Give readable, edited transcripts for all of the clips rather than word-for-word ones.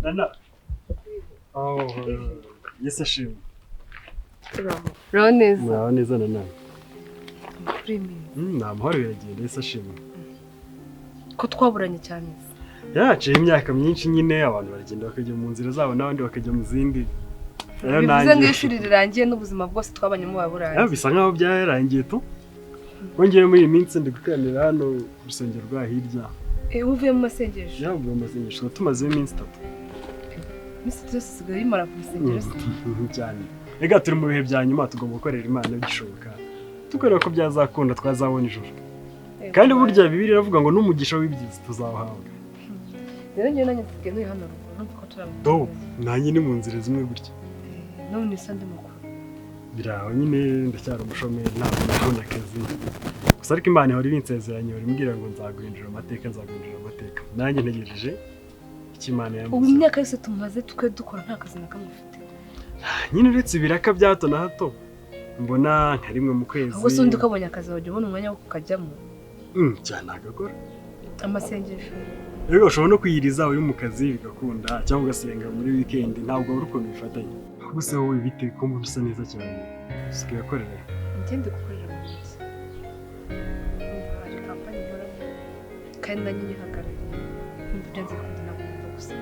Nana. Oh, Yesu ashimwe. Uraho neza. Muraho neza, Nana. Amakuru y'iminsi? Ni amahoro, biragenda, Yesu ashimwe. Ko twaburanye cyane se? Yaciye imyaka myinshi nyine, abantu baragenda bakajya mu nzira zabo n'abandi bakajya mu zindi. Rero Bivuze ngo iyo ishuri rirangiye n'ubuzima bwose twabanyemo buba burangiye. Bisa nkaho byarangiye tu. Ngewe muri iyi minsi ndi guteranira hano ku rusengero rwa hirya. Eh, uvuye mu masengesho? Yavuye mu masengesho, tumazeyo iminsi 3. Iminsi 3 yose usigaye uyimara ku rusengero se? Cyane. Rega turi mu bihe bya nyuma, tugomba gukorera Imana bigishoboka. Tukareba ko byazakunda twazabona ijuru. Kandi burya Bibiliya iravuga ngo n'umugisha w'ibyiza tuzawuhabwa. Rero njyewe nanjye nsigaye ntuye hano ruguru, urumva ko turi Do, nanjye ni mu nzira zimwe gutya. None se ndi mukuru? Biraho nyine, ndacyari umushomeri, ntabwo ndabona akazi. Gusa ariko Imana ihora ibinsezeranye, ihora imbwira ngo nzaguhindura amateka, nzaguhindura amateka. Nanjye ntegereje icyo Imana Ubu yambuze. imyaka yose tumaze twe dukora nta kazi na kamwe ufite. Nyine uretse ibiraka bya hato na hato mbona nka rimwe mu kwezi. Ahubwo se undi ukabonye akazi wajya ubona umwanya wo kukajyamo? Cyane nagakora. Amasengesho. Rero ushobora no kwiyiriza uri mu kazi bigakunda, cyangwa ugasenga muri weekend, ntabwo wabura ukuntu bifatanye. Ahubwo se wowe bite ko mbona usa neza cyane? Usigaye ukorera? Njye ndi gukorera mu nzu. Hari kampani nkoramo kandi nanjye nyihagarariye. Numva byanze bikunze ntabwo nkunda gusa.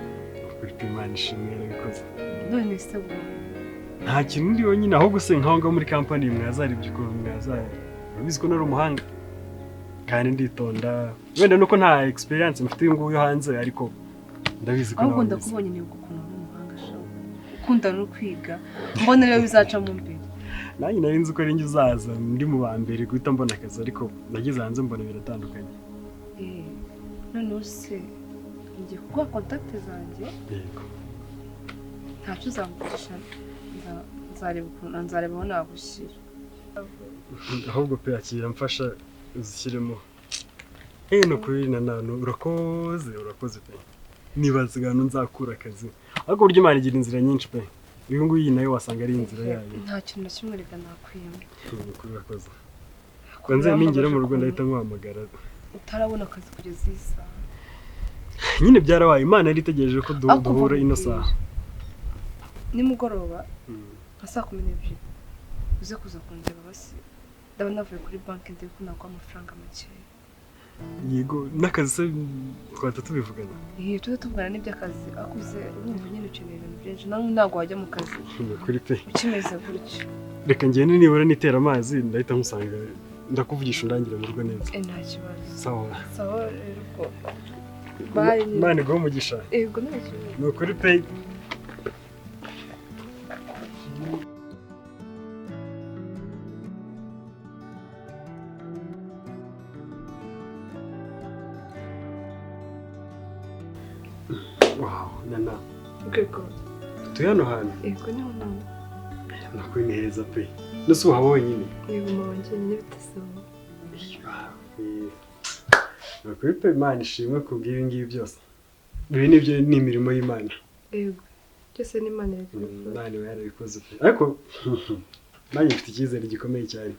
Ukuri pe, Imana ishimwe yarabikoze. None se wowe? Nta kintu ndiho nyine, ahubwo se nkaho ngaho muri kampani mwazarebye ukuntu mwazareba. Urabizi ko nari umuhanga kandi nditonda, wenda nuko nta experience mfite uyu nguyu hanze, ariko ndabizi ko Ahubwo nawe ubizi. ndakubonye nibuka ukuntu uri umuhanga sha. Ukunda no kwiga. Mbona rero bizacamo mbere. Nanjye nari nzi ko ari njye uzaza ndi mu ba mbere guhita mbona akazi, ariko nageze hanze mbona biratandukanye. Eh, noneho se ngiye kuguha contact zanjye. Yego. Ntacyo uzamvugisha, nzareba ukuntu nzareba aho nagushyira. Ahubwo pe akira mfasha uzishyiremo. Ni ukuri Nana, urakoze, urakoze pe. Nibazaga ahantu nzakura akazi, ariko burya Imana igira inzira nyinshi pe. Uyu nguyu nayo wasanga ari inzira yayo. Nta kintu na kimwe reka nakwima. Ni ukuri urakoze. Nze ningera mu rugo ndahita nkuhamagara. Utarabona akazi kugeza iyi saha. Nyine byarabaye, Imana yari itegereje ko Ariko duhura ino uva saha. Nimugoroba nka saa 12 uze kuza kundeba basi. Ndaba navuye kuri banki ndebe ko naguha amafaranga makeya. Yego, n'akazi se twahita tubivugana. Iyo tujya tuvugana n'iby'akazi, ariko uze urumva nyine ukeneye ibintu byinshi, nawe ntabwo wajya mu kazi Ni ukuri pe. ukimeze gutyo. Reka ngende nibura nitera amazi, ndahita nkusanga, ndakuvugisha undangira mu rugo neza. Nta kibazo. Sawa. Sawa rero ubwo. Bye. Imana iguhe umugisha. Yego nta kibazo. Ni ukuri pe. Wow, Nana. Yego. Tuye hano hantu. Yego niho nawe. Ni ukuri ni heza pe. Nese uhaba wenyine? Yego mama njyenyine bitasaba. Ni ukuri pe, Imana ishimwe kubw'ibi ngibi byose. Ibi nibyo ni imirimo y'Imana. Yego. Byose ni Imana irabikora. Imana iba yarabikoze pe. Ariko nanjye mfite icyizere gikomeye cyane.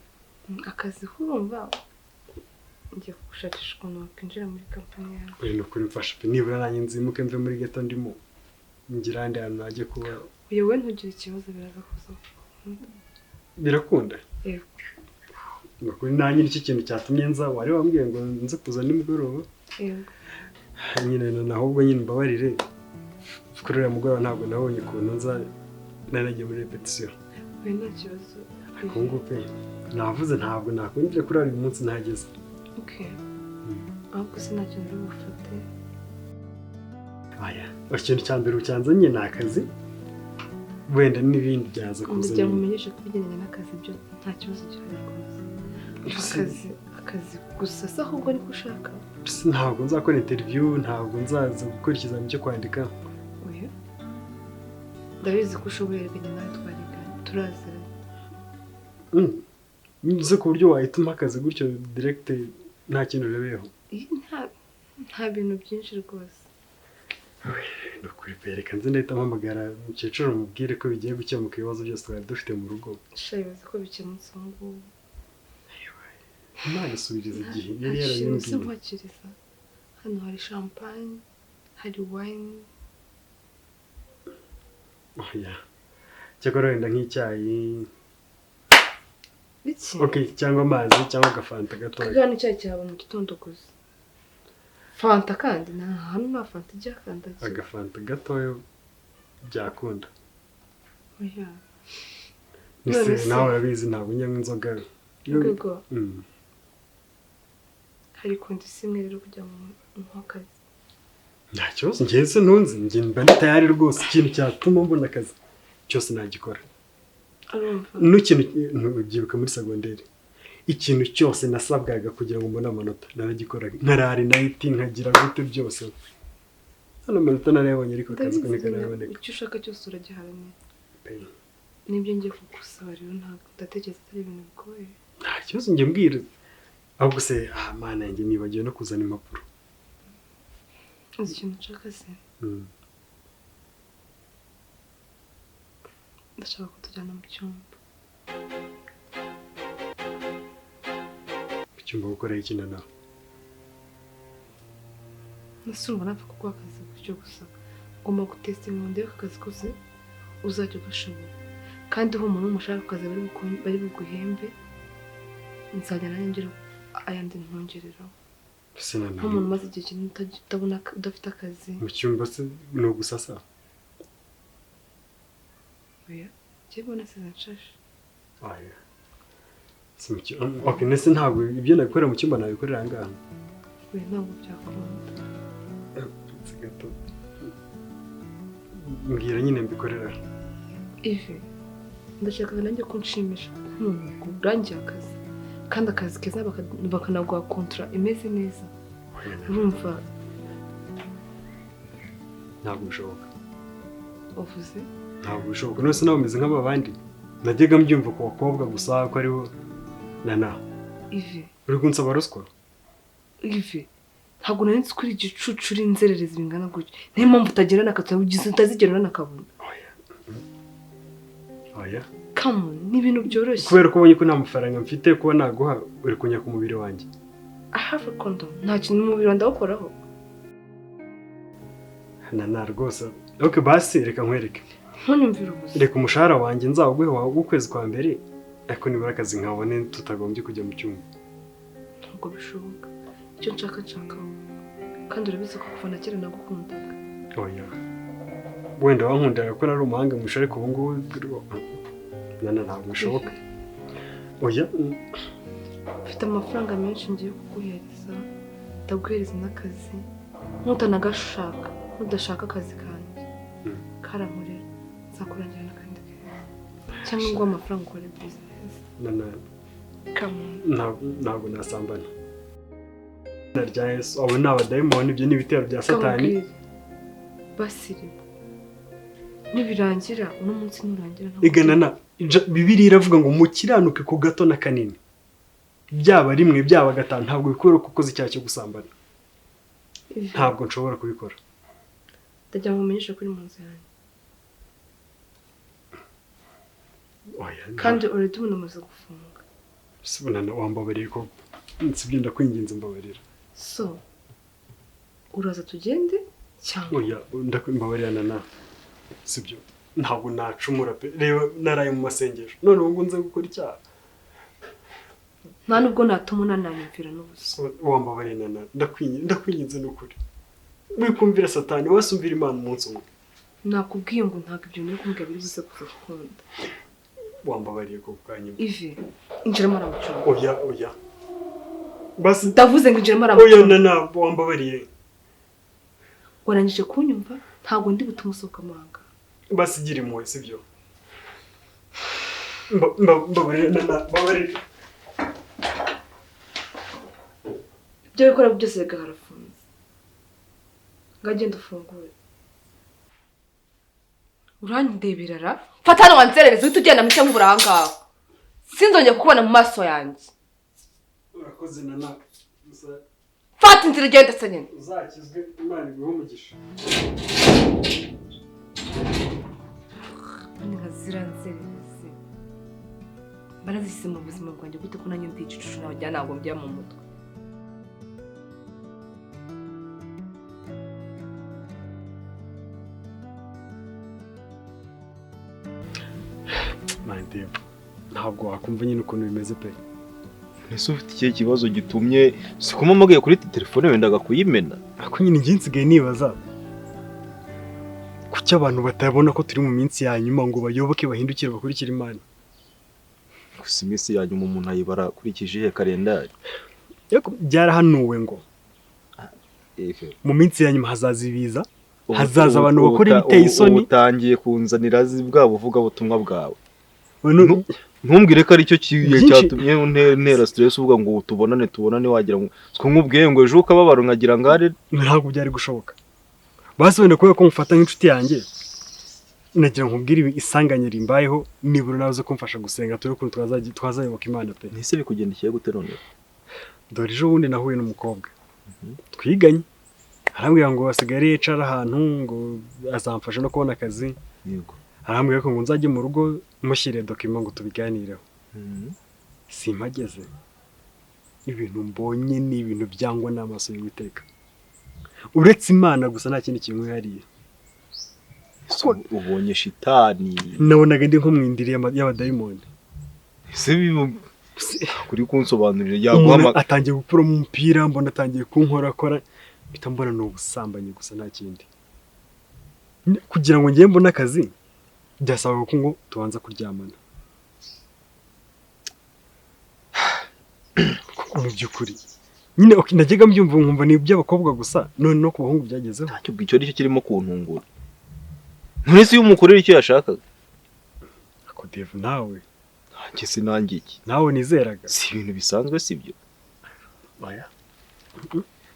Akazi kurumva ngiye kugushakisha ukuntu wakwinjira muri kampani yawe. Uri ni ukuri mfasha pe, nibura nanjye nzimuke mve muri ghetto ndimo ngira ahandi hantu najya kuba. Uyu we ntugire ikibazo, biraza kuza. Birakunda? Yego. Ni ukuri nanjye nicyo kintu cyatumye nza, wari wambwiye ngo nze kuza nimugoroba. Yego. Nyine na ahubwo nyine mbabarire, kuri uriya mugoroba ntabwo nabonye ukuntu nza, nari nagiye muri repetition. Oya nta kibazo. Ariko ubu ngubu pe navuze ntabwo nakongera kurara uyu munsi ntageze. Okay. Ahubwo se nta kintu uri bufate? Aya, ikintu cya mbere ucyanzanye ni akazi, wenda n'ibindi byaza kuza Ndagira ngo nyuma. umenyeshe ko ibigendanye n'akazi byo nta kibazo gihari rwose. Akazi gusa se ahubwo niko ushaka? Ntabwo nzakora interview, ntabwo nzaza gukora ikizamini cyo kwandika. Oya. Ndabizi ko ushoboye reka njye nawe twariganye, turaziranye. Nzi ku buryo wahita umpa akazi gutyo direct nta kintu urebeyeho. Nta bintu byinshi rwose. Ni ukuri pe, reka nze ndahita mpamagara umukecuru mubwire ko bigiye gukemuka ibibazo byose twari dufite mu rugo. Sha bibaza ko bikemutse ubu ngubu. Imana isubiriza igihe yari Nta kintu se yarabimbwiye. nkwakiriza. Hano hari champagne, hari wine. Oya. Cyakora wenda nk'icyayi. Iki? Okay, cyangwa amazi cyangwa agafanta gatoya. Kagana icyayi cyawe mu gitondo gusa. Fanta kandi nta hano nta fanta ijya kandagira. Agafanta gatoya byakunda. Oya. Nese nawe urabizi ntabwo unywa inzoga. Yego. Hari kondisiyo imwe rero kugira ngo umuhe akazi. Nta kibazo njye se ntunzi njye mba ndi tayari rwose ikintu cyatuma mbona akazi cyose nagikora. N'ikintu ntubyibuka muri segonderi ikintu cyose nasabwaga kugira ngo mbone amanota naragikoraga nkarara night nkagira gute byose. Hano amanota narayabonye ariko akazi ko ntikaraboneka. Icyo ushaka cyose uragiharanira. Nibyo ngiye kugusaba rero ntabwo ndatekereza atari ibintu bigoye. Nta kibazo njye mbwira. Ahubwo se mana yanjye nibagiwe no kuzana impapuro. Uzi ikintu nshaka se? Ndashaka ko tujyana mu cyumba. Mu cyumba gukora iki na nawe? Nasumva napfa kuguha akazi gutyo gusa. Ngomba gutestinga ngo ndebe ko akazi kose uzajya ugashobora. Kandi humura umushaka akazi bari buguhembe nzajya nanjye ngira ayandi ntongereraho. Nk'umuntu umaze igihe kinini utabona udafite akazi. Mu cyumba se ni ugusasa? Oya, njye mbona nsize nshashe. Oya. Si mu cyumba. Okay, nese ntabwo ibyo nabikorera mu cyumba nabikorera aha ngaha. Oya, ntabwo byakunda. Mbwira nyine mbikorera. Ivi, ndashaka nanjye ko nshimisha nk'umuntu urangiye akazi. Kandi akazi keza bakanaguha kontra imeze neza. Urumva ntabwo bishoboka. Uvuze? Ntabwo bishoboka. None se nawe umeze nk'aba bandi? Najyaga mbyumva ku bakobwa gusa ko aribo na. Ivi, uri kunsaba ruswa? Ivi, ntabwo nari nzi ko uri igicucu uri inzererezi bingana gutya. Niyo mpamvu utagera n'akataro utazigera unanakabona. Oya. Oya. Come on, ni ibintu byoroshye. Kubera ko ubonye ko nta mafaranga mfite kuba naguha uri kunyaka umubiri wanjye. I have a condom. Nta kintu umubiri wanjye ndawukoraho. Na rwose. Okay, basi reka nkwereke. Ntunyumvire ubusa. Reka umushahara wanjye nzawuguhe w'ukwezi kwa mbere ariko nibura akazi nkabone tutagombye kujya mu cyumba. Ntabwo bishoboka. Icyo nshaka nshaka wowe. Kandi urabizi ko kuva na kera nagukundaga. Oya. Wenda wankundaga ko nari umuhanga mu ishuri ariko ubu ngubu nana ntabwo bishoboka. Oya. Mfite amafaranga menshi ngiye kuguhereza, ndaguhereza n'akazi. Nutanagashaka, nudashaka akazi kanjye. Karankorera, nzakurangira n'akandi keza. Cyangwa ngo amafaranga ukore business. Nana. Come on. Ntabwo nasambana. Rya Yesu, abo ni abadayimoni, ibyo ni ibitero bya Satani. Basirimu. Nibirangira uno munsi nurangira ntabwo. Igana na Bibiliya iravuga ngo mukiranuke ku gato na kanini. Byaba rimwe byaba gatanu ntabwo bikora kuko ukoze icyaha cyo gusambana. Ntabwo nshobora kubikora. Ndagira ngo umenyeshe kuri mu nzu yanjye. Oya. Kandi already umuntu amaze gufunga. Sibona wambabariye ko nsibye ndakwinginze mbabarira. So uraza tugende cyangwa? Oya, ndakwibabarira na sibyo. Ntabwo nacumura pe. Reba naraye mu masengesho. None ubu nze gukora icyaha. Nta nubwo natuma unananyumvira n'ubusa. Wambabariye na ndakwinginze n'ukuri. Wikumvira Satani wasumvira Imana umunsi umwe. Nakubwiye ngo ntabwo ibyo nari kumbwira biri buze kuza gukunda. Wambabariye ko bwanyuma. Ivi, injiramo aramucunga. Oya, oya. Basi ndavuze ngo injiramo aramucunga. Oya nana wambabariye. Warangije kunyumva ntabwo ndi butume usohoka amahanga. Basi gira impuhwe sibyo? Mbabarira nana, mbabarira. Ibyo bikora byose bigaharafunze. Ngagenda ufungure. Urandebera ra? Fata hano wanzerereze uhite ugenda mpite nkubura aha ngaha. Sinzongera kukubona mu maso yanjye. Urakoze nana. Fata inzira ugende se nyine. Uzakizwe Imana iguhe umugisha. None nka ziriya nzererezi barazisize mu buzima bwanjye gute ko nanjye ndi igicucu nawe njya ntabwo njya mu mutwe. Man, Dave, ntabwo wakumva nyine ukuntu bimeze pe. Ese ufite ikihe kibazo gitumye sikumpamagaye kuri telefone wendaga kuyimena? Ariko nyine njye nsigaye nibaza kuki abantu batabona ko turi mu minsi ya nyuma ngo bayoboke, bahindukire, bakurikire Imana. Gusa iminsi ya nyuma umuntu ayibara akurikije iyihe kalendari? Ariko byarahanuwe ngo mu minsi ya nyuma hazaza ibiza, hazaza abantu bakora ibiteye isoni. Utangiye kunzanira bwa buvuga butumwa bwawe. Ntumbwire ko aricyo cyatumye untera stress uvuga ngo tubonane tubonane, wagira ngo nkubwiye ngo ejo ukababaro nkagira ngare. Ntabwo byari gushoboka. Basi wenda kubera ko mufata nk'inshuti yanjye, nagira nkubwire isanganya rimbayeho, nibura nawe uze kumfasha gusenga turi ukuntu twazayoboka Imana pe. Ntise bikugendekeye gute none? Dore ejo bundi nahuye n'umukobwa twiganye, arambwira ngo asigaye yicara ahantu ngo azamfasha no kubona akazi. Yego. Arambwira ko ngo nzajye mu rugo mushyire document ngo tubiganireho. Simpageze, ibintu mbonye ni ibintu byangwa n'amaso y'Uwiteka. Uretse Imana gusa nta kindi kintu yariye. Ubonye shitani. Nabonaga ndi nko mwindiri y'abadayimoni. Ese kuri kunsobanurira yaguhama atangiye gukuramo umupira, mbona atangiye kunkorakora, mpita mbona ni ubusambanyi gusa nta kindi. Kugira ngo ngiye mbone akazi byasabaga ko ngo tubanza kuryamana. Mu by'ukuri nyine najyaga mbyumva nkumva ni iby'abakobwa gusa, none no ku bahungu byagezeho. Ntacyo icyo nicyo kirimo kuntungura. None se iyo umukorera icyo yashakaga? Ako Dave, nawe nanjye sinange iki? Nawe nizeraga. Si ibintu bisanzwe sibyo? Oya.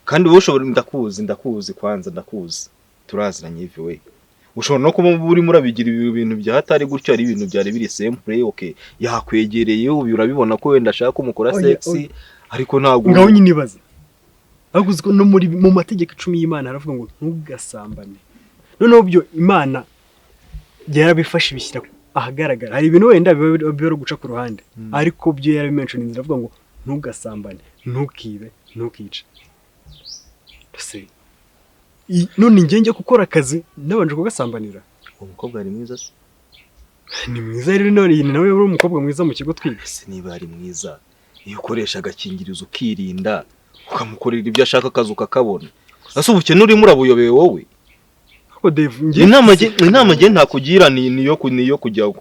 Kandi wowe ushobora, ndakuzi kwanza, ndakuzi. Turaziranye Yves we. Ushobora no kuba urimo urabigira ibi bintu bya hatari gutyo, ari ibintu byari biri simple, okay. Yakwegereye ubu urabibona ko wenda ashaka kumukora sexy, ariko ntabwo ngaho nyine ibaze. Ariko uziko no muri mu mategeko 10 y'Imana haravuga ngo ntugasambane. Noneho byo Imana yarabifashe ibishyira ahagaragara. Hari ibintu wenda biba guca ku ruhande, ariko byo yarabimentioninze, iravuga ngo ntugasambane, ntukibe, ntukice. Ese none njye njye gukora akazi nabanje kugasambanira? Uwo mukobwa ari mwiza se? Ni mwiza rero, none nawe uri umukobwa mwiza mu kigo twiga. Ese niba ari mwiza, iyo ukoresha agakingirizo ukirinda, ukamukorera ibyo ashaka akazi ukakabona. Ese ubukene urimo urabuyobewe wowe? Ariko Dave, njye inama njye ntakugira ni niyo kujya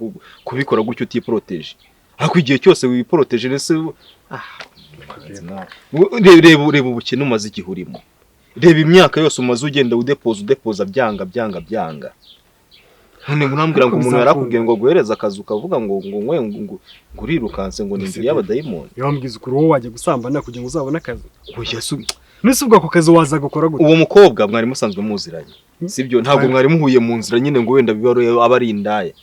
kubikora gutyo utiproteje. Ariko igihe cyose wiproteje nese reba ubukene umaze igihe urimo. Reba imyaka yose umaze ugenda udepoza byanga byanga byanga. None murambwira ngo umuntu yarakubwiye ngo guhereza akazi ukavuga ngo ngo nkwe ngo urirukanse ngo ni inzira y'abadayimoni. Yambwiza ukuri wowe wajya gusambana kugira ngo uzabone akazi. Oya nese ubwo ako kazi waza gukora gute? Uwo mukobwa mwari musanzwe muziranye. Sibyo, ntabwo mwari muhuye mu nzira nyine ngo wenda biba aba ari indaya.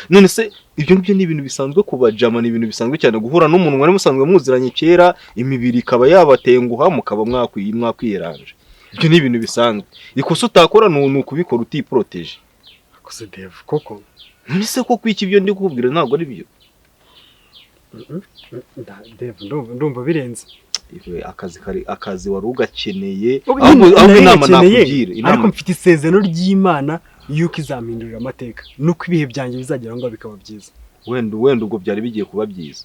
None se ibyo ngibyo ni ibintu bisanzwe kubajama, ni ibintu bisanzwe cyane guhura n'umuntu mwari musanzwe muziranye kera, imibiri ikaba yabatenguha mukaba mwakwiranje. Ibyo ni ibintu bisanzwe. Ikosa utakora ni ukubikora utiproteje. Akose Dave, koko none se koko iki ibyo ndi kukubwira ntabwo ari byo? Dave, ndumva birenze. Akazi wari ugakeneye, ahubwo inama nakugira, ariko mfite isezerano ry'Imana yuko izampindurira amateka, nuko ibihe byanjye bizagera ngo bikaba byiza. Wenda ubwo byari bigiye kuba byiza.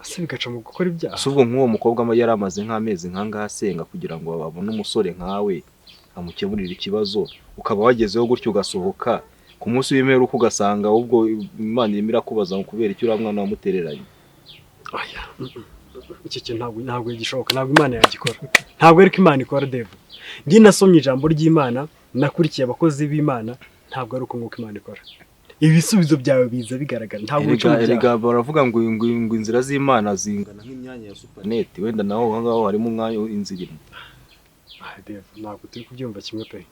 Ase bigaca mu gukora ibyaha. Ase ubwo nk'uwo mukobwa yari amaze nk'amezi nk'angahe asenga kugira ngo abone umusore nkawe amukemurire ikibazo, ukaba wagezeho gutyo ugasohoka ku munsi w'imperuka ugasanga ubwo Imana irimo irakubaza ngo kubera icyo uriya mwana wamutereranye. Oya, iki kintu ntabwo gishoboka, ntabwo Imana yagikora. Ntabwo ariko Imana ikora Dave. Njye nasomye ijambo ry'Imana, nakurikiye abakozi b'Imana, ntabwo ari uko nguko Imana ikora. Ibisubizo byawe biza bigaragara, ntabwo uca mu byaha. Erega baravuga ngo ngo inzira z'Imana zingana nk'imyanya ya supanete, wenda naho aho ngaho harimo umwanya inzira imwe. Dave, ntabwo turi kubyumva kimwe pe.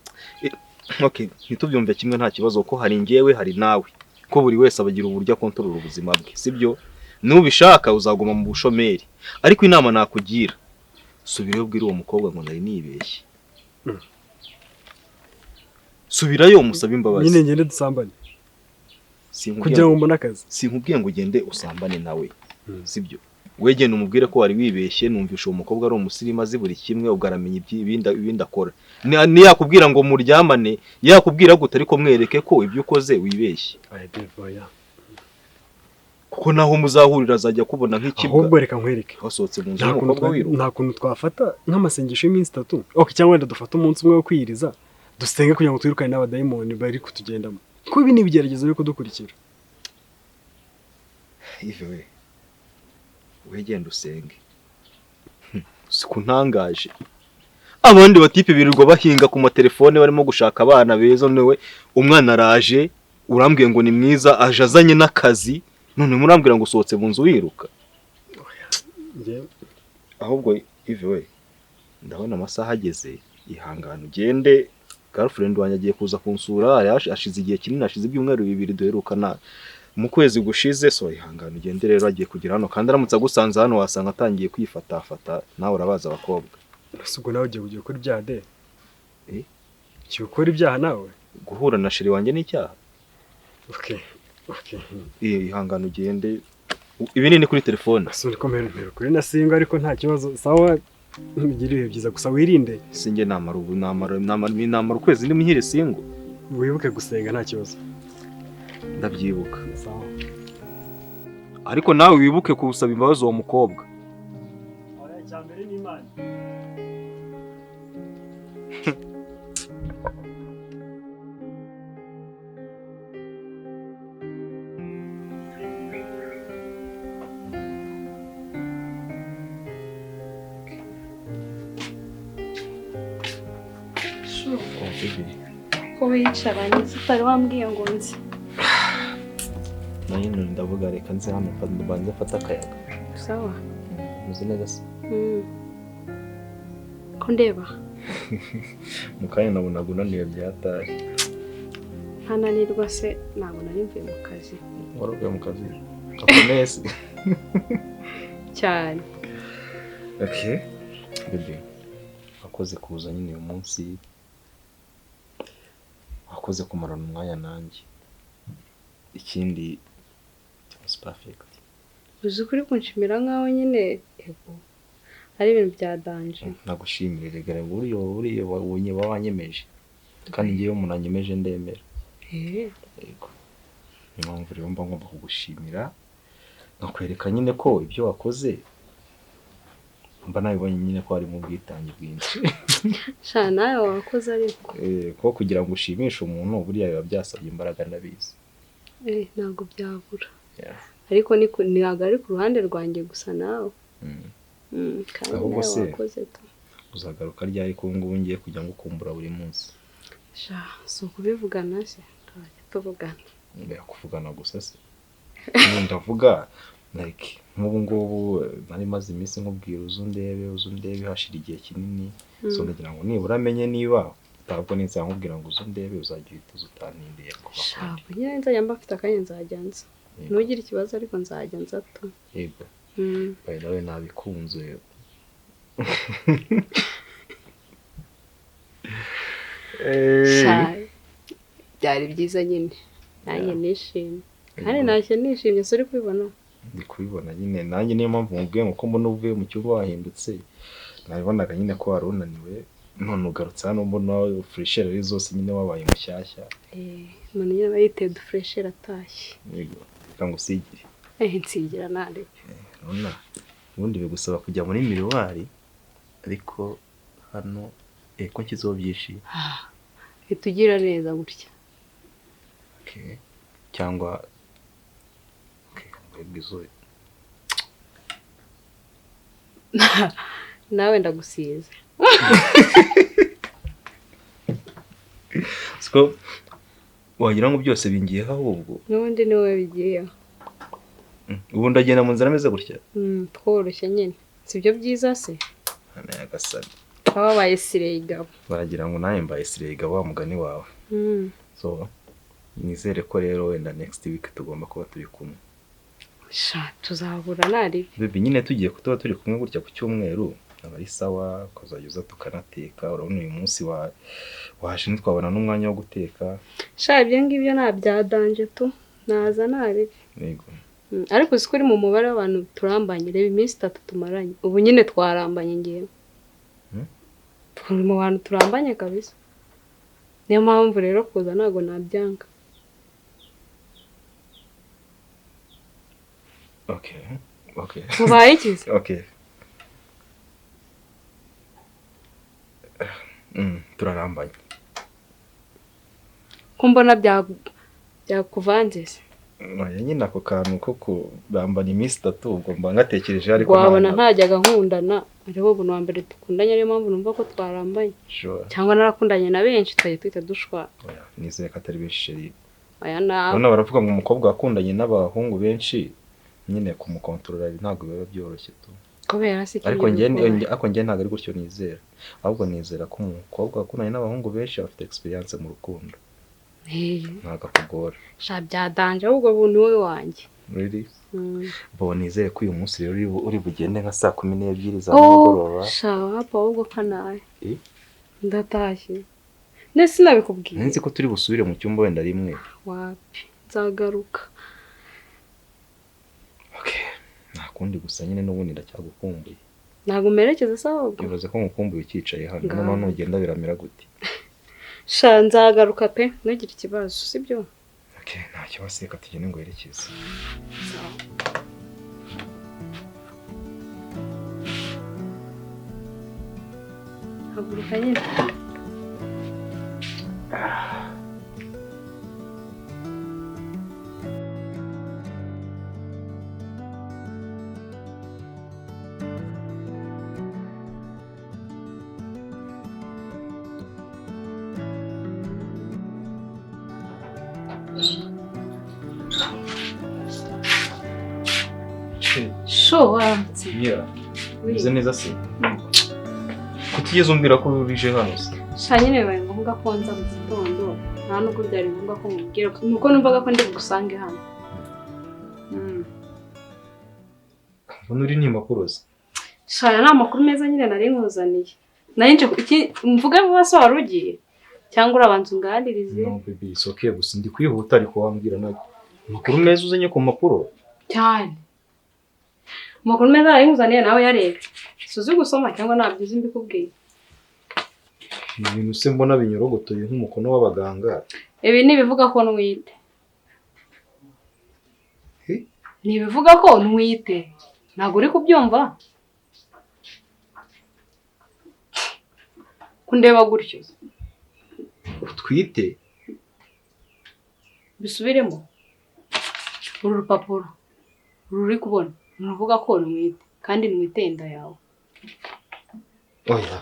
Okay, ntitubyumve kimwe nta kibazo, ko hari njyewe hari nawe, ko buri wese abagira uburyo akontorora ubuzima bwe, sibyo? Nubishaka uzaguma mu bushomeri. Ariko inama nakugira, subirayo ubwire uwo mukobwa ngo nari nibeshye. Subirayo umusabe imbabazi. Nyine ngende dusambane kugira ngo mbone akazi. Sinkubwiye ngo ugende usambane nawe, sibyo? Wegenda umubwire ko wari wibeshye, numvisha uwo mukobwa ari umusirimu azi buri kimwe, ubwo aramenya ibindi akora. Niyakubwira ngo muryamane, yakubwira gute, ariko mwereke ko ibyo ukoze wibeshye. Oya Dave, oya. Kuko naho muzahurira azajya kubona nk'ikibwa. Ahubwo reka nkwereke. Wasohotse mu nzu Nta kuntu y'umukobwa wiruka. Nta kuntu twafata nk'amasengesho y'iminsi 3. Okay, cyangwa wenda dufate umunsi umwe wo kwiyiriza, dusenge kugira ngo twirukane n'abadayimoni bari kutugendamo. Kuko ibi ni ibigeragezo biri kudukurikira. Yves we, wegenda usenge. Sikuntangaje. Abandi batipe birirwa bahinga ku matelefone barimo gushaka abana beza, none umwana araje urambwiye ngo ni mwiza, aje azanye n'akazi, none murambwira ngo usohotse mu nzu wiruka. Ahubwo Yves we, ndabona amasaha ageze, ihangane ugende. Girlfriend wanjye agiye kuza kunsura, ashize igihe kinini, ashize ibyumweru 2 duherukana mu kwezi gushize, so ihangane ugende rero, agiye kugera hano kandi aramutse agusanze hano wasanga atangiye kwifatafata, nawe urabaza abakobwa. Ese ubwo nawe ugiye gukora ibyaha de? Ugiye gukora ibyaha nawe? Guhura na chérie wanjye ni icyaha? Okay. Okay. Ihangane ugende. Ibinini kuri telefone. Ese uri komera kuri na singo, ariko nta kibazo. Sawa, ugire ibihe byiza, gusa wirinde. Sinjye namara ubu namara ukwezi ndi muhire singo. Wibuke gusenga nta kibazo. Ndabyibuka. Sawa. Ariko nawe wibuke kusaba imbabazi uwo mukobwa. Oya, cyambere ni Imana. Ko wicaranye utari wambwiye ngo nzi. Nayo ndavuga reka nze hano mbanze mfate akayaga. Sawa. Umeze neza se? Ko ndeba? Mu kanya nabonaga unaniwe byatari. Ntananirwa se, ntabwo nari mvuye mu kazi. Wari uvuye mu kazi gakomeye se? Cyane. Okay. Bebe, wakoze kuza nyine uyu munsi. Wakoze kumarana umwanya nanjye. Ikindi it was perfect. Uzi kuri kunshimira nkaho nyine yego ari ibintu bya danger. Nagushimira rega, buriyo wabonye wanyemeje. Kandi ngiye umuntu anyemeje ndemera. Yego. Niyo mpamvu rero mba ngomba kugushimira, nkakwereka nyine ko ibyo wakoze mba nabibonye nyine ko harimo ubwitange bwinshi. Sha nawe wakoze ariko. Ko kugira ngo ushimishe umuntu buriya biba byasabye imbaraga, ndabizi. Ntabwo byabura. Ariko ntabwo ari ku ruhande rwanjye gusa nawe. Kandi Ahubwo nawe se wakoze tu. Uzagaruka ryari ko ngubu ngiye kujya ngukumbura buri munsi? Sha si ukubivugana se, turajya tuvugana. Mbere kuvugana gusa se. Ndavuga like nk'ubu ngubu nari maze iminsi nkubwira uzundebe hashira igihe kinini. So ndagira ngo nibura amenye niba ntabwo ninza nkubwira ngo uzundebe uzajya uhita utantindiye kuba. Sha nyine nzajya mba mfite akanya nzajya nza. Ntugire ikibazo ariko nzajya nza tu. Yego. By the way nabikunze. Sha byari byiza nyine. Nanjye nishimye. Kandi ntacyo nishimye, suri kubibona. Ndi kubibona nyine, nanjye niyo mpamvu mubwiye ngo ko mbona uvuye mu cyumba wahindutse. Nabibonaga nyine ko wari unaniwe, none ugarutse hano mbona fresher ari zose nyine wabaye mushyashya. Umuntu nyine aba yiteye udufresher atashye. Yego, reka ngusigire. Nsigira ntarebe. Urabona ubundi bigusaba kujya muri miruwari, ariko hano ko nshyizeho byinshi. Itugira neza gutya. Okay. Cyangwa okay, nawe ndagusize. Siko wagira ngo byose bingiyeho ahubwo. N'ubundi ni wowe bigiyeho. Ubu ndagenda mu nzira ameze gutya. Tworoshye nyine. Sibyo byiza se? Hana yagasana. Wabaye sireyigabo. Baragira ngo nawe mbaye sireyigabo wa mugani wawe. So nizere ko rero wenda next week tugomba kuba turi kumwe. Sha tuzahura nari. Bebe nyine tugiye kutuba turi kumwe gutya ku cyumweru aba ari sawa, ukazajya tukanateka. Urabona uyu munsi waje ntitwabona n'umwanya wo guteka. Sha ibyo ngibyo nta bya danger tu. Naza nari. Yego. Ariko uzi ko uri mu mubare w'abantu turambanye, reba iminsi 3 tumaranye. Ubu nyine twarambanye ngewe. Turi mu bantu turambanye kabisa. Niyo mpamvu rero kuza ntago nabyanga. Okay. Okay. Ubaye iki? Okay. Turarambanye. Ko mbona byakuvanze se? Oya nyine ako kantu ko kurambana iminsi 3 ubwo mba ngatekereje ariko wabona ntajyaga nkundana, ariho ubu wa mbere dukundanye, ariyo mpamvu numva ko twarambanye. Sure. Cyangwa narakundanye na benshi twajya twita dushwa. Oya nizeye ko atari benshi chérie. Oya nawe. None baravuga ngo umukobwa wakundanye n'abahungu benshi nyine kumukontorora ntabwo biba byoroshye tu. Kubera se ariko nge ntabwo ari gutyo nizera. Ahubwo nizera ko umukobwa wakundanye n'abahungu benshi afite experience mu rukundo. Ntabwo akugora. Sha byadanje ahubwo buntu wowe wanjye. Really? Bo nizere ko uyu munsi rero uri bugende nka saa 12 za nimugoroba. Sha wapa ahubwo kanaye. Ndatashye. Nese sinabikubwiye. Nzi ko turi busubire mu cyumba wenda rimwe. Wapi nzagaruka. Okay. Nta kundi gusa nyine n'ubundi ndacyagukumbuye. Ntabwo merekeza se ahubwo. Bivuze ko ngukumbuye ukicaye hano none nugenda biramera gute? Sha nzagaruka pe, ntugire ikibazo, sibyo? Okay, nta kibazo reka tugende ngo werekeze. Haguruka nyine. Sho waramutse. Yeah. Meze neza se? Kutigeze umbwira ko urije hano se? Sha nyine bibaye ngombwa ko nza mu gitondo, nta nubwo byari ngombwa ko mubwira, nuko numvaga ko ndi bugusange hano. Mbona uri n'impapuro se? Sha aya ni amakuru meza nyine nari nkuzaniye. Nari nje mvuge vuba se wari ugiye? Cyangwa urabanza unganirize? No baby, it's okay gusa ndi kwihuta ariko wambwira nawe. Amakuru meza uzanye ku mpapuro? Cyane. Amakuru meza nari nkuzaniye nawe yarebe. Suzi gusoma cyangwa ntabyo uzi mbikubwiye. Ibintu se mbona binyorogotoye nk'umukono w'abaganga. Ibi ni ibivuga ko ntwite. Ni ibivuga ko ntwite. Ntabwo uri kubyumva? Kundeba gutyo. Utwite? Bisubiremo. Uru rupapuro ruri kubona nuvuga ko ntwite kandi ntwite inda yawe. Oya.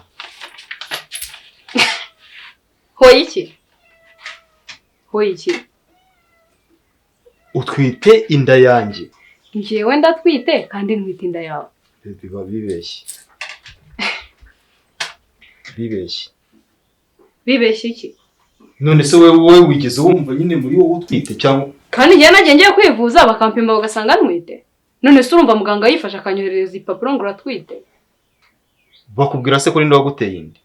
Hoye iki? Hoye iki? Utwite inda yanjye. Njyewe ndatwite kandi ntwite inda yawe. Biba bibeshye. Bibeshye. Bibeshye iki? None se wewe wigeze wumva nyine muri wowe utwite cyangwa? Kandi njye nagiye ngiye kwivuza bakampima bagasanga ntwite. None se urumva muganga yifasha akanyoherereza ipapuro ngo uratwite? Bakubwira se ko ninde waguteye inda?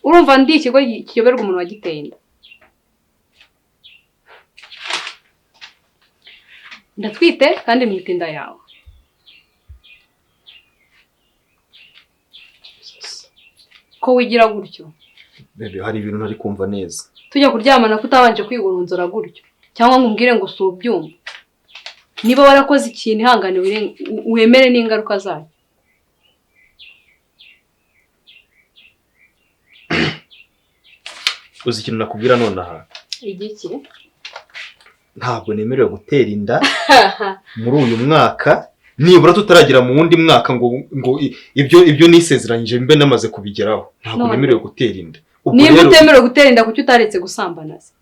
Urumva ndi ikigo kiyoberwa umuntu wagiteye inda. Ndatwite kandi ntwite inda yawe. Ko wigira gutyo? Bebe hari ibintu ntari kumva neza. Tujya kuryamana kutabanje kwigurunzura gutyo cyangwa ngo umbwire ngo si ubyumva. Niba warakoze ikintu ihangane wemere n'ingaruka zacyo. Uzi ikintu nakubwira nonaha? Igiki? Ntabwo nemerewe gutera inda muri uyu mwaka, nibura tutaragira mu wundi mwaka ngo ibyo nisezeranyije mbe namaze kubigeraho. Ntabwo nemerewe gutera inda. Niba utemerewe gutera inda kuki utaretse gusambana se?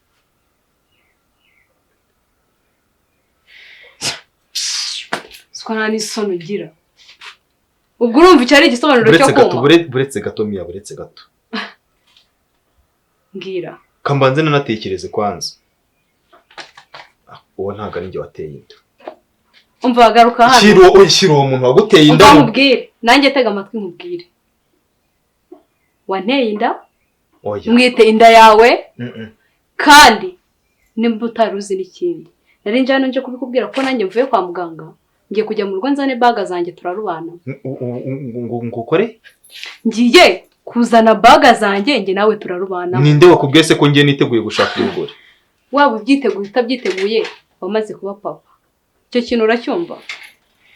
Siko nta n'isoni ugira. Ubwo urumva icyo ari igisobanuro cyo kuma? Buretse gato Mia, buretse gato. Mbwira. Kambanze nanatekereze kwanza. Uwo ntabwo ari njye wateye inda. Umva garuka hano. Shyira uwo muntu waguteye inda. Umva nkubwire. Nanjye tega amatwi nkubwire. Wanteye inda? Oya. Mwite inda yawe? Kandi nimba utari uzi n'ikindi, Nari nje hano nje kubikubwira ko nanjye mvuye kwa muganga. Ngiye kujya mu rugo nzane baga zanjye turarubana. Ngo ukore? Ngiye kuzana baga zanjye nge nawe turarubana. Ninde wakubwiye se ko ngiye niteguye gushaka umugore? Waba ubyiteguye utabyiteguye wamaze kuba papa. Icyo kintu uracyumva?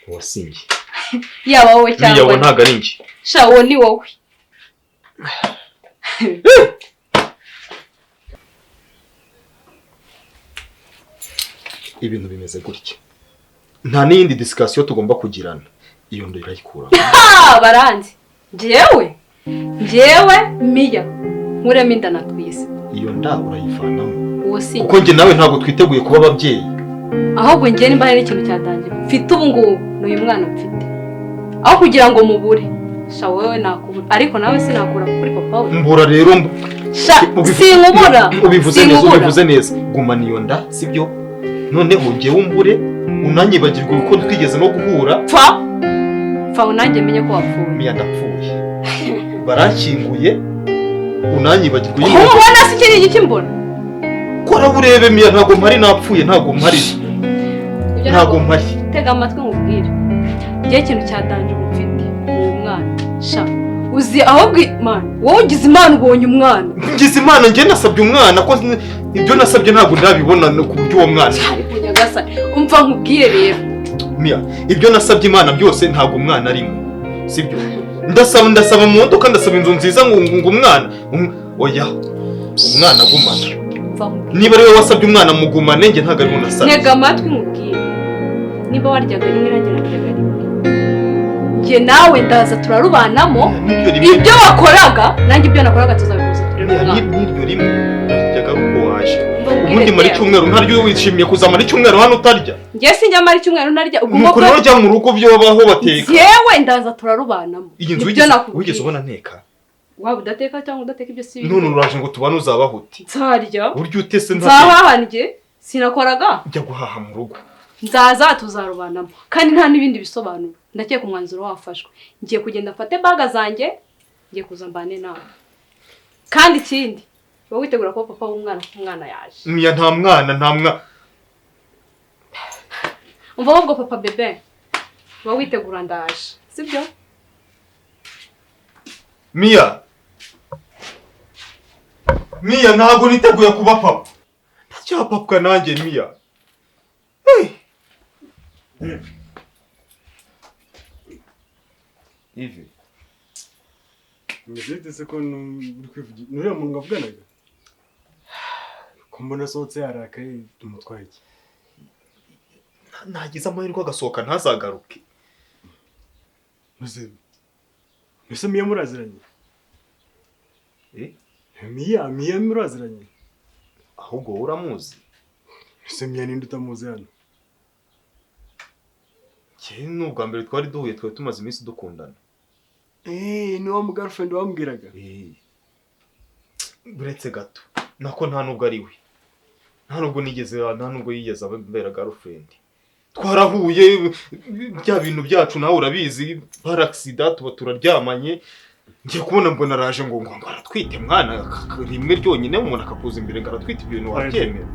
Wasinye. Yaba wowe cyangwa Miya, ntago ari njye. Sha wowe ni wowe. Ibintu bimeze gutya. Nta n'iyindi discussion tugomba kugirana. Iyo ndo irayikura. Baranzi. Njyewe Miya. Nkuremo inda natwise. Iyo nda urayivanamo. Uwo si. Kuko njye nawe ntabwo twiteguye kuba ababyeyi. Ahubwo njye nimba hari ikintu cyatangiye. Mfite ubu ngubu n'uyu mwana mfite. Aho kugira ngo mubure. Sha wowe nakubura. Ariko nawe sinakura kuri papa we. Mbura rero Sha sinkubura. Ubivuze neza, ubivuze neza. Gumana iyo nda, sibyo? Noneho njyewe umbure unanyibagirwa uko twigeze no guhura. Pfa. Pfa unanjye menye ko wapfuye. Miya ndapfuye. Barakinguye unanyibagirwa. Ubona se iki ni mbona? Kora urebe Miya, ntago mpari napfuye, ntago mpari. Ntago mpari. Tega amatwi nkubwire. Ngiye ikintu cyatanje umufite uyu mwana. Sha uzi ahubwo Imana wowe ugize Imana ubonye umwana. Ngize Imana njye nasabye umwana ko ibyo nasabye ntabwo ndabibona ku buryo uwo mwana. Ariko nyagasani umva nkubwire rero. Miya, ibyo nasabye Imana byose ntabwo umwana arimo. Sibyo? Ndasaba mu modoka, ndasaba inzu nziza ngo umwana. Oya. Umwana agumana. Niba ari wowe wasabye umwana mugumane, njye ntabwo ari unasabye. Ntega amatwi nkubwire. Niba waryaga rimwe nanjye naryaga rimwe. Njye nawe ndaza turarubanamo. Ibyo wakoraga nanjye ibyo nakoraga tuzabikuza turere umwana. N'iryo rimwe naryaga uko waje. Ubundi mara icyumweru ntaryo wishimiye kuzamara icyumweru hano utarya. Njye sinjya mara icyumweru ntarya. Nuko rero jya mu rugo byo baho bateka. Yewe ndaza turarubanamo. Iyi nzu wigeze ubona nteka? Waba udateka cyangwa udateka ibyo si. None uraje ngo tubane uzabaho uti? Nzarya. Buryo utese nzahaha njye sinakoraga. Njya guhaha mu rugo. Nzaza tuzarubanamo kandi nta n'ibindi bisobanuro. Ndakeka umwanzuro wafashwe. Ngiye kugenda mfate baga zanjye, ngiye kuza mbane nawe. Kandi ikindi wowe witegura kuba papa w'umwana kuko umwana yaje. Miya nta mwana, nta mwana. Umva ahubwo papa bebe. Wowe witegura ndaje. Sibyo? Miya. Miya ntabwo niteguye kuba papa. Ndacyapapwa nanjye Miya. Hey. Ivi. Muzite se ko uri kwivugira. Nuriya muntu ngavuganaga? Ko mbona asohotse yarakaye tumutwaye iki? Nagize amahirwe agasohoka ntazagaruke. Mbese Miya muraziranye? Eh? Miya muraziranye? Ahubwo wowe uramuzi? Mbese Miya ninde utamuzi hano? Njye ni ubwa mbere twari duhuye, twari tumaze iminsi dukundana. Ni wa girlfriend wambwiraga? Buretse gato. Nako nta nubwo ari we. Nta nubwo nigeze, nta nubwo yigeze abera girlfriend. Twarahuye bya bintu byacu nawe urabizi, par accident tuba turaryamanye. Ngiye kubona mbona araje ngo ngo aratwite mwana rimwe ryonyine umuntu akakuza imbere ngo aratwite ibintu wabyemera.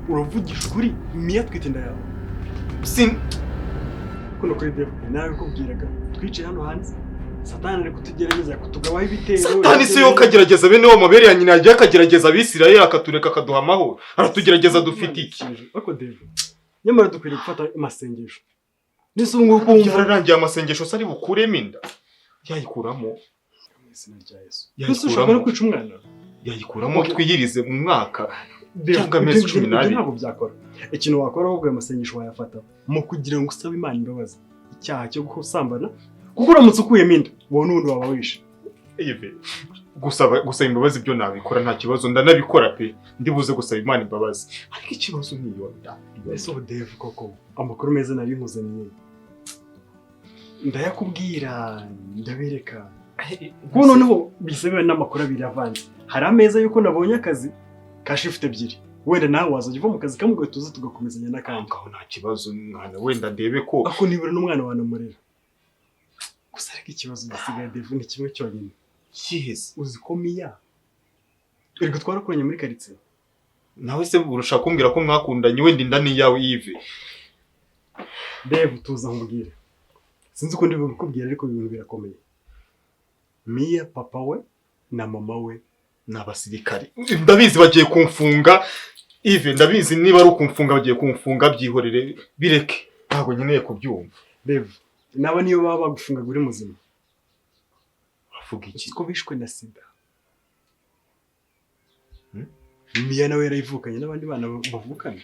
Uravugisha ukuri Miya twite inda yawe? Sin kuno kuri Dave nawe kubwiraga twicaye hano hanze. Satani ari kutugerageza kutugabaho ibitero. Satani se yo kagerageza bene wa mabere ya nyina yagiye akagerageza abisirayeli akatureka akaduha amahoro. Aratugerageza dufite iki? Ariko Dave nyamara dukwiriye gufata amasengesho. Nisungu kumva yararangiye amasengesho sari bukuremo inda. Yayikuramo. Mu izina rya Yesu. Yesu ushobora no kwica umwana. Yayikuramo twiyirize mu mwaka cyangwa amezi 12. Ntabwo byakora. Ikintu wakora ahubwo ayo masengesho wayafata mu kugira ngo usabe Imana imbabazi. Icyaha cyo gusambana kuko uramutse ukuyemo inda wowe n'undi waba wishe. Gusaba imbabazi byo nabikora nta kibazo, ndanabikora pe, ndibuze gusaba Imana imbabazi. Ariko ikibazo ni iyo nda. Ese Dave koko amakuru meza nari nkuzaniye ndayakubwira ndabereka. Kuko noneho bisebewe n'amakuru abiri avanze. Hari ameza yuko nabonye akazi ka shift ebyiri. Wenda nawe wazajya uva mu kazi kamwe ugahita tugakomezanya n'akandi. Aho nta kibazo mwana, wenda ndebe ko ako nibura n'umwana wanamurera. Gusa ariko ikibazo gisigaye Dave ni kimwe cyonyine. Kihese uzi ko Miya erega twarakoranye muri quartier. Nawe se urashaka kumbwira ko mwakundanye, wenda inda ni iyawe Yves? Dave, tuza nkubwire. Sinzi uko ndi bubikubwira, ariko ibintu birakomeye. Mia, papa we na mama we ni abasirikare, ndabizi, bagiye kumfunga Yves, ndabizi. Niba ari ukumfunga bagiye kumfunga, byihorere, bireke, ntabwo nkeneye kubyumva. Dave, naba niyo baba bagufungaga uri muzima. Bavuga iki? Uzi ko bishwe na sida? Mia nawe yarayivukanye n'abandi bana bavukana.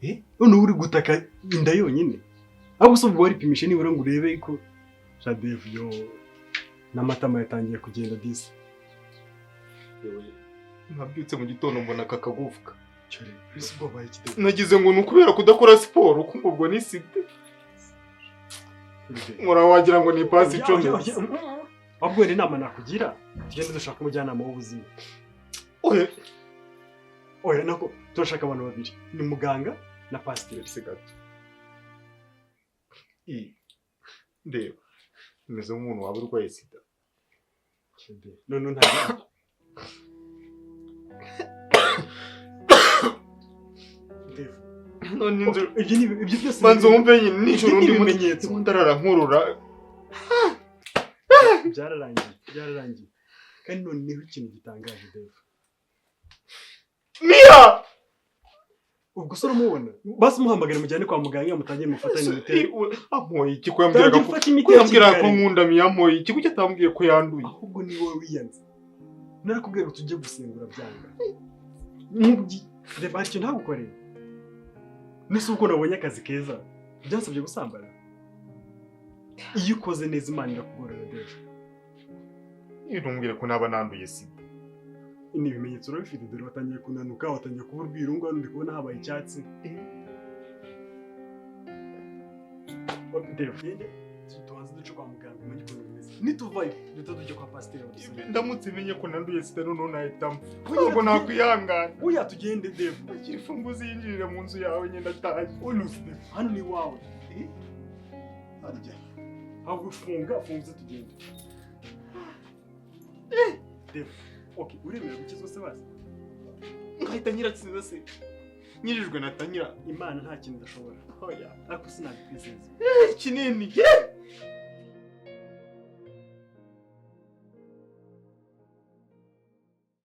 Eh? Noneho uri gutaka inda yonyine, ahubwo se ubwo waripimishe nibura ngo urebe ko sha Dave yo n'amatama yatangiye kugenda disi? Nabyutse mu gitondo mbona aka kagufwa. Cyore, ese ubwo wabaye iki, Dave? Nagize ngo ni ukubera kudakora siporo, kumva ubwo ni sida. Nkora wagira ngo ni ipasi icometse. Ahubwo wenda inama nakugira, tugende dushaka umujyanama w'ubuzima. Oya. Oya, nako turashaka abantu babiri, ni muganga na pasiteri. Uretse gato. I ndeba umeze nk'umuntu waba urwaye sida. None nta Dave, None inzu ibyo ni ibyo byose. Banza wumve nyine, nijoro Ibyo ni ndimo ibimenyetso. ndimo ndarara nkurura. Byararangiye, byararangiye. Kandi noneho ikintu gitangaje, Dave. Mia! Ubwo se uramubona? Basi muhamagare, mujyane kwa muganga, mutangire mufatanye imiti. Ampoye iki ko yambwiraga Tangira ko ufate imiti ko yambwiraga ko hakiri kare. nkunda Mia? Ampoye iki? Kuki atambwiye ko yanduye? Ahubwo ni wowe wiyanze. Narakubwiye ngo tujye gusengura, byanga. Nk'ubyi reba, hari ikintu ntagukoreye. Nese ubwo nabonye akazi keza, byansabye gusambana? Iyo ukoze neza, Imana irakugorora, Dave. Ntumbwire ko naba nanduye sida. Ni ibimenyetso urabifite. Dore watangiye kunanuka, watangiye kuba urwirungu, hano ndi kubona habaye icyatsi. Dave, tugende tubanze duce kwa muganga, umenye ukuntu bimeze. Nituvayo duhita tujya kwa pasiteri badusengere. Ndamutse menye ko nanduye sida, noneho nahita mpfa. Oya, Ntabwo tugende. nakwihangana. Oya, tugende, Dave. Akira imfunguzo yinjirire mu nzu yawe nyine, ndataye. Onusi, Dave, hano ni iwawe. Harya. Ahubwo funga, funga, tugende. Dave, okay, uremera gukizwa se basi? Nkahita nyiratsinda se? Nyirijwe nahita nyira? Imana nta kintu idashobora. Oya. Ariko sinabikwizeza. Kinini.